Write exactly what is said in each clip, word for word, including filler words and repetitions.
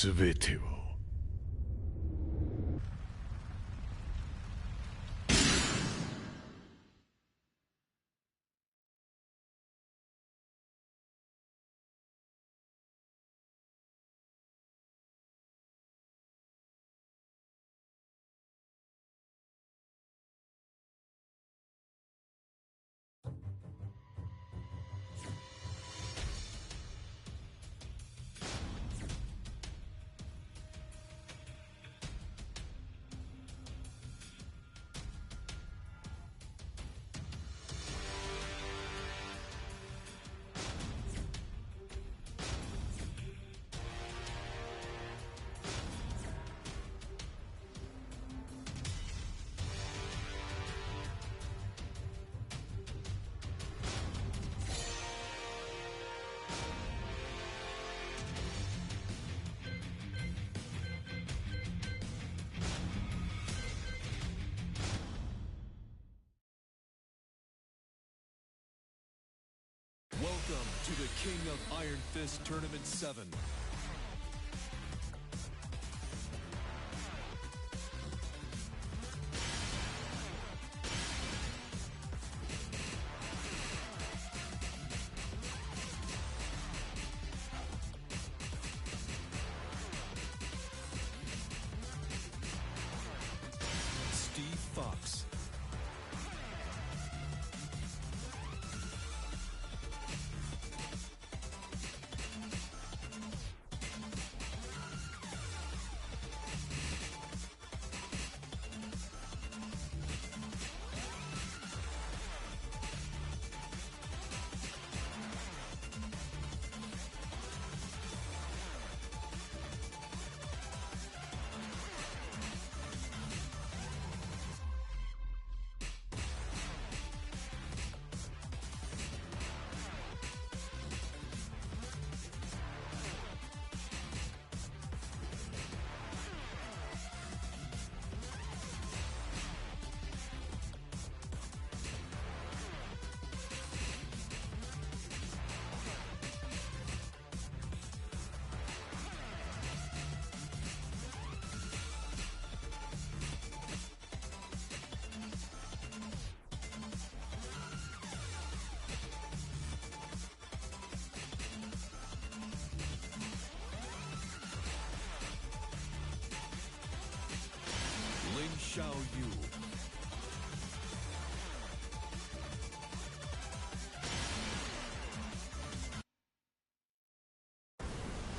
Svitivo. Welcome to the King of Iron Fist Tournament seven. Steve Fox. Ling Xiaoyu.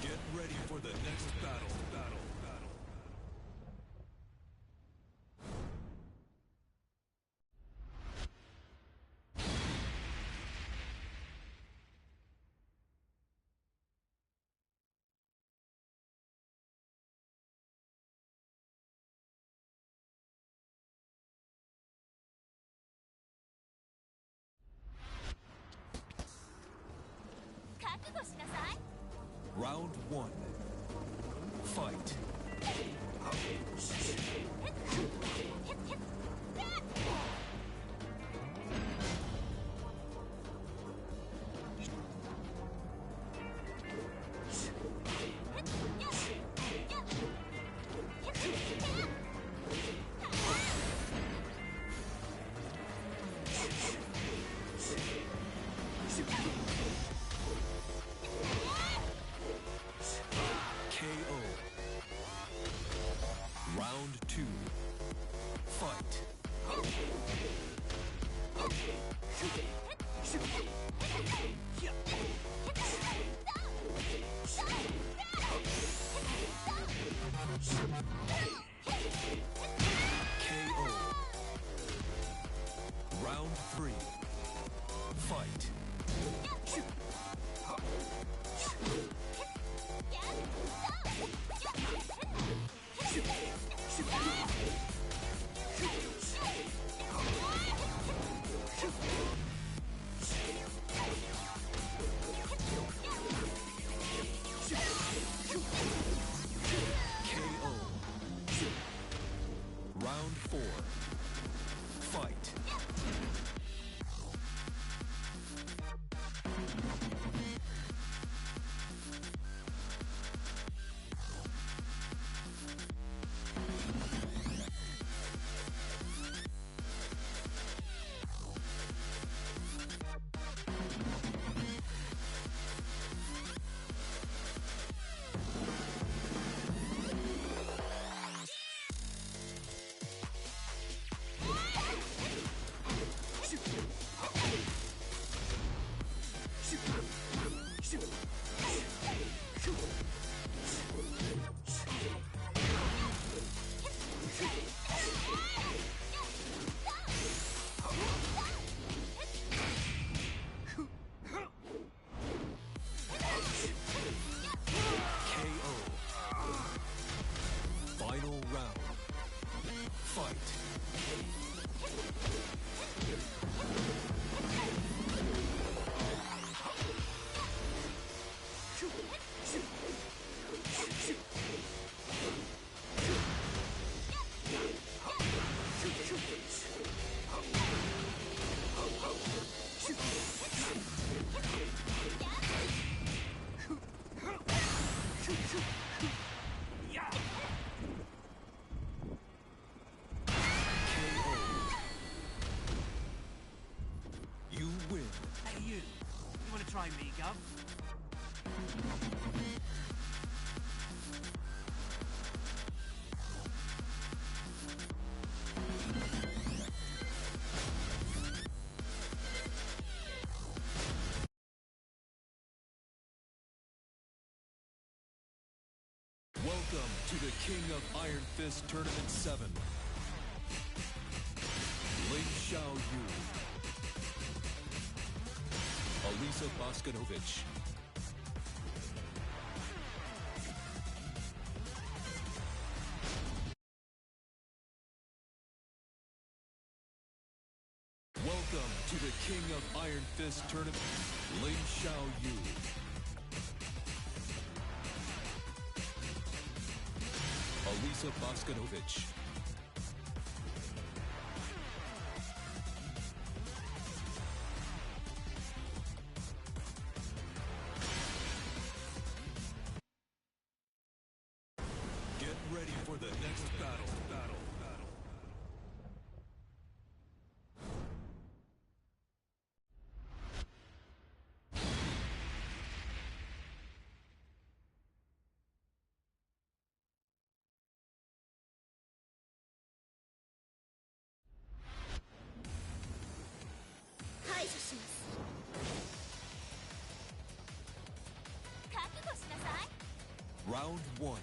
Get ready for the next battle. Battle. Battle. Round one. Fight. K O. Try me, Gov. Welcome to the King of Iron Fist Tournament seven. Ling Xiaoyu. Alisa Bosconovitch. Welcome to the King of Iron Fist Tournament, Ling Xiaoyu. Alisa Bosconovitch. Get ready for the next battle. Battle. Battle. Round one.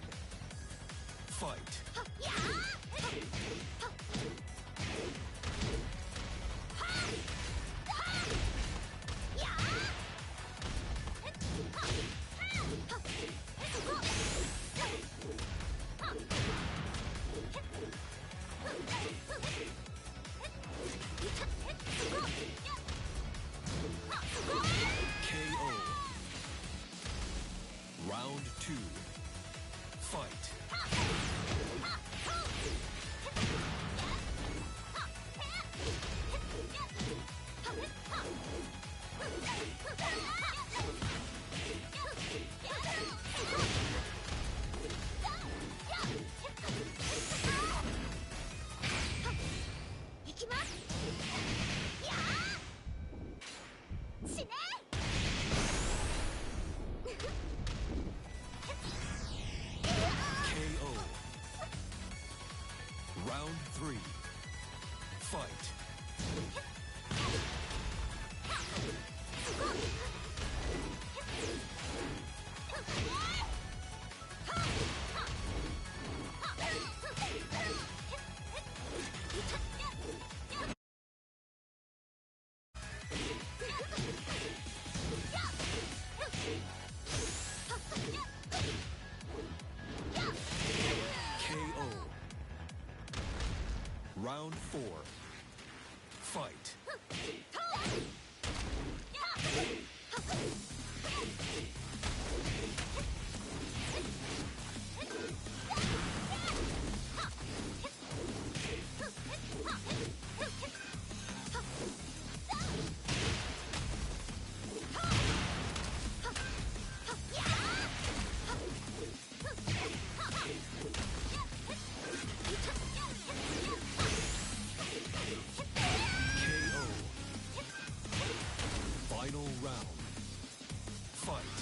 Fight. K O. Round two. Fight. K O. Round three. Fight. K O. Round four. Fight. K O. Final round. Fight.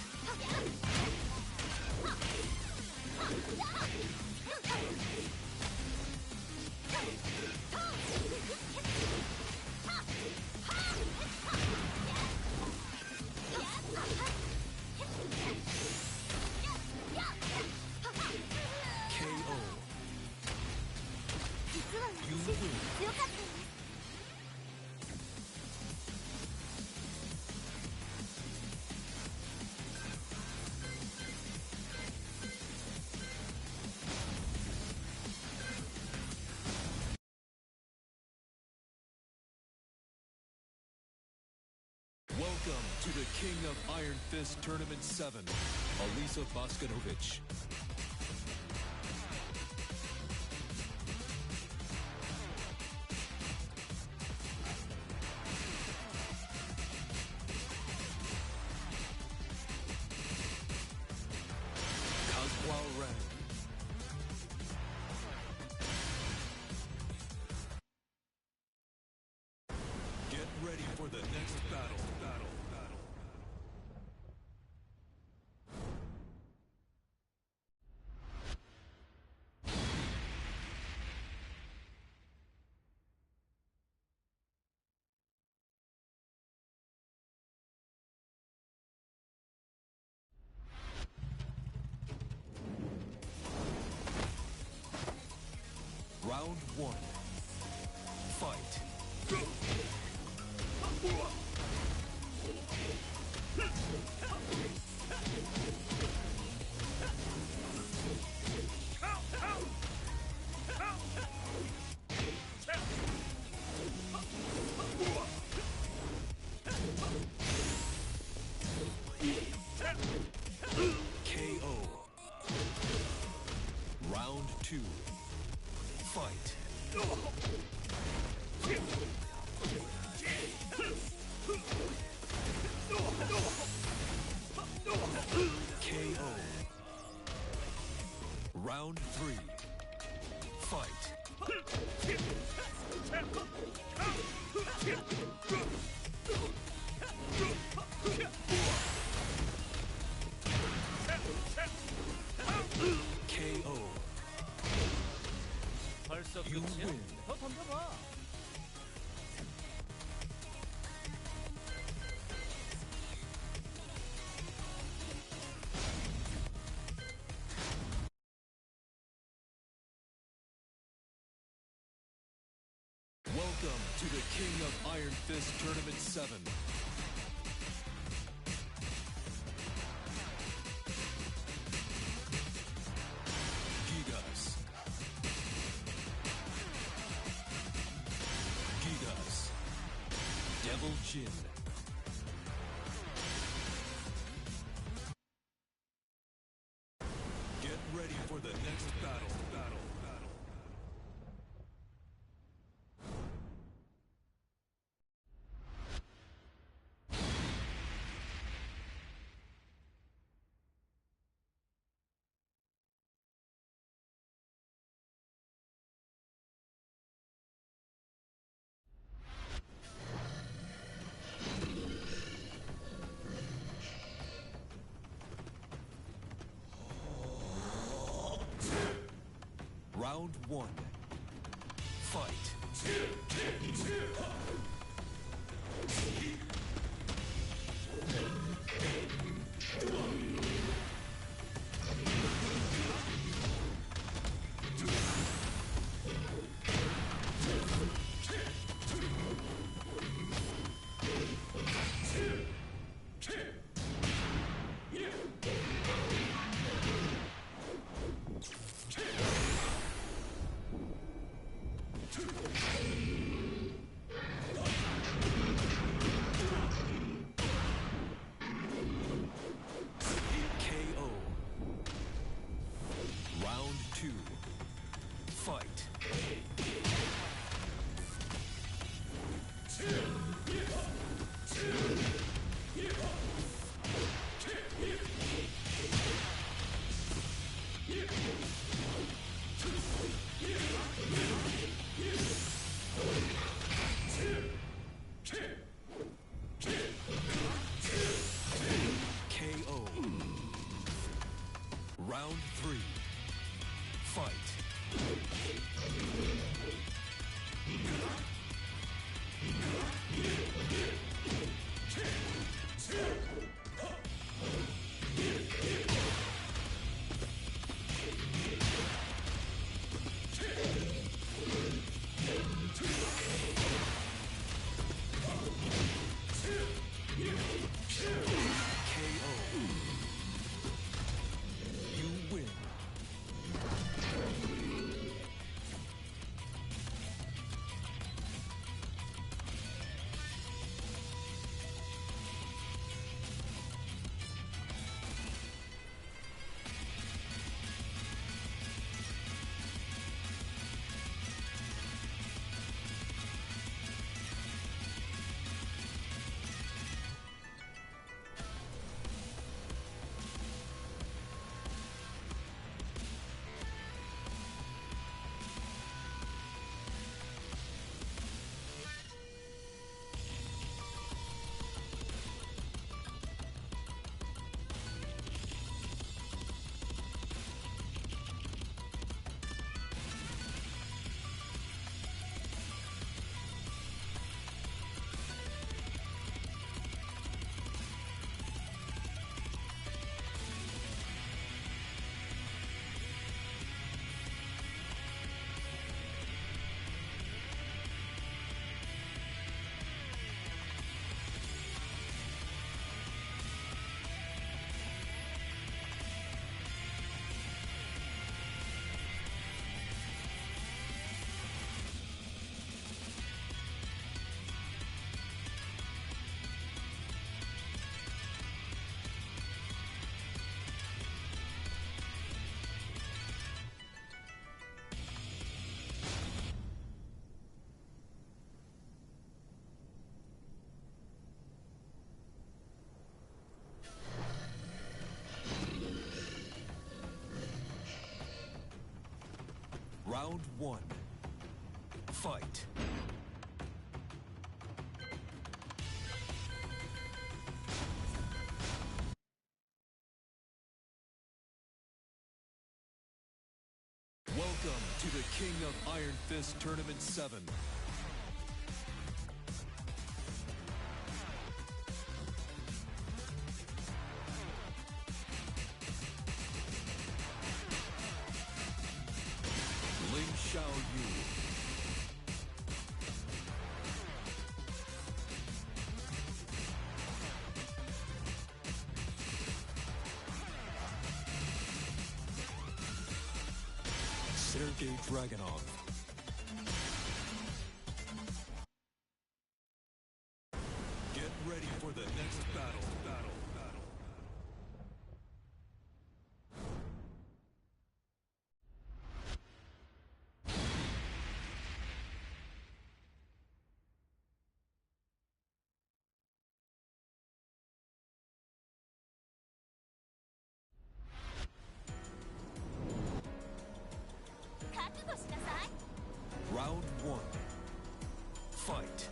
K O. 実は私、強かったんです。 Welcome to the King of Iron Fist Tournament seven, Alisa Bosconovitch. Kazuo Ren. Get ready for the next battle. Battle. Battle. One. Fight. K O. Round two. Fight. K O. Round three. Fight. K O. 벌써 You 끝이야? Win. 더 덤벼봐. Welcome to the King of Iron Fist Tournament seven. Gigas. Gigas. Devil Jin. Get ready for the next battle. Battle. Battle. Round one. Fight. K O. Round two. Fight. K O. Round three. Fight. K O. You win. One. Fight. Welcome to the King of Iron Fist Tournament seven. Ling Xiaoyu. Sergey Dragunov. Get ready for the next battle. Battle. Battle. Round one. Fight.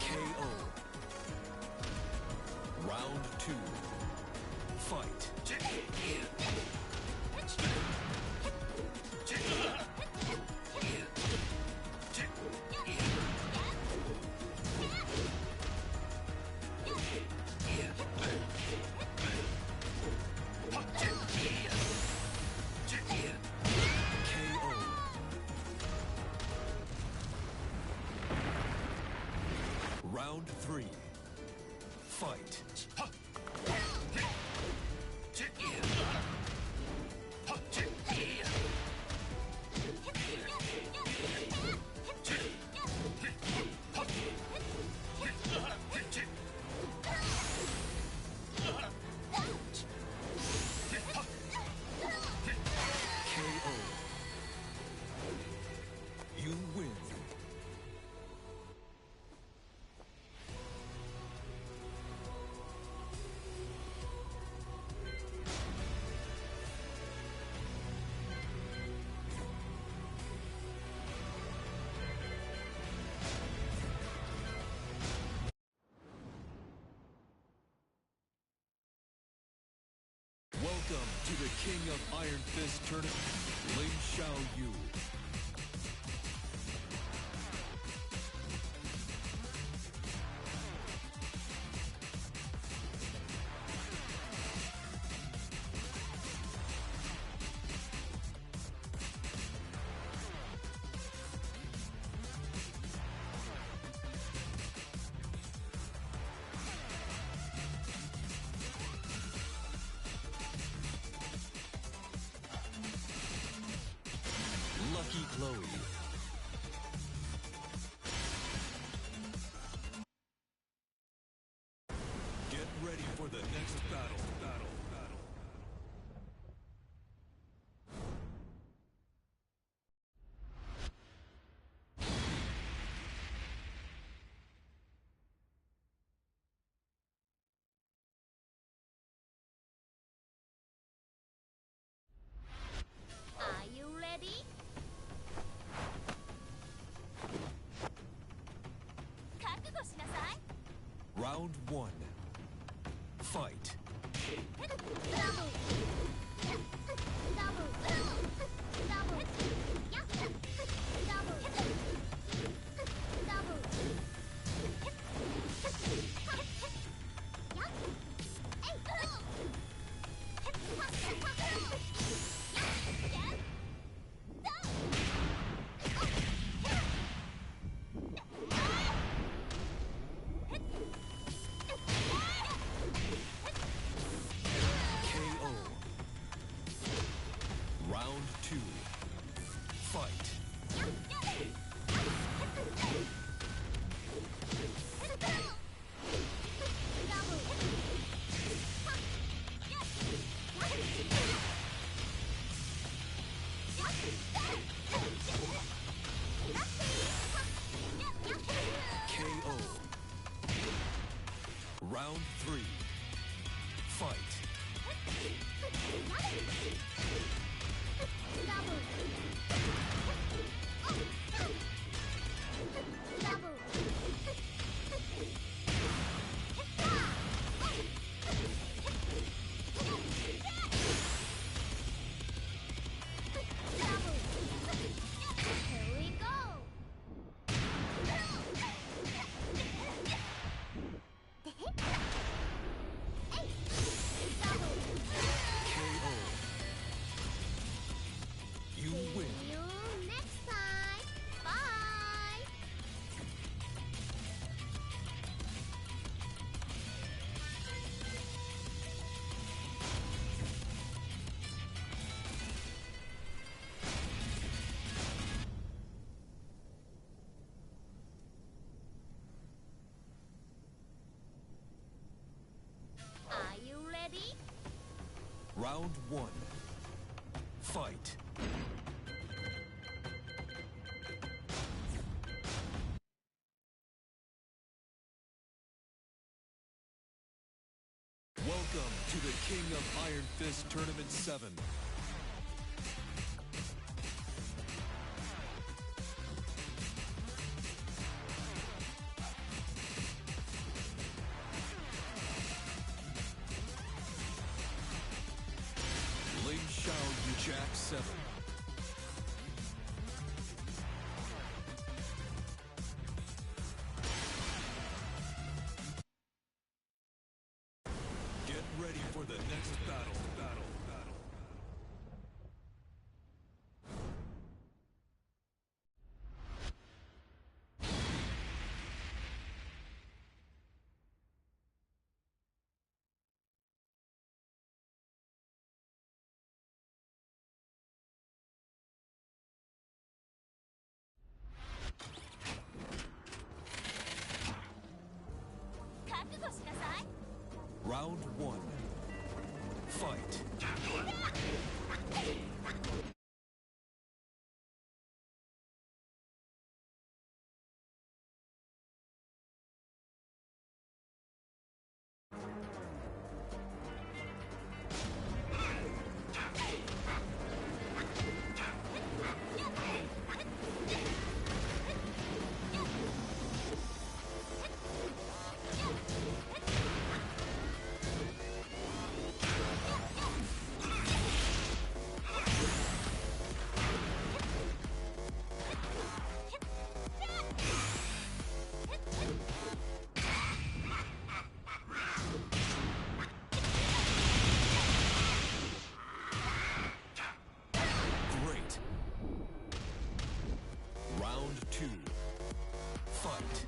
K O. Round two. Fight. K O. Round three. Fight. K O. You win. Welcome to the King of Iron Fist Tournament, Ling Xiaoyu. Lucky Chloe. Get ready for the next battle. Battle. Battle. Are you ready? Round one. Fight. Round three. Fight. Here we go! K O. You win. See you next time. Bye. Are you ready? Round one. Fight. Welcome to the King of Iron Fist Tournament seven. Ling Xiao Yu Jack seven. Get ready for the next battle. Battle. Battle. Round one. Fight. Great. Round two. Fight.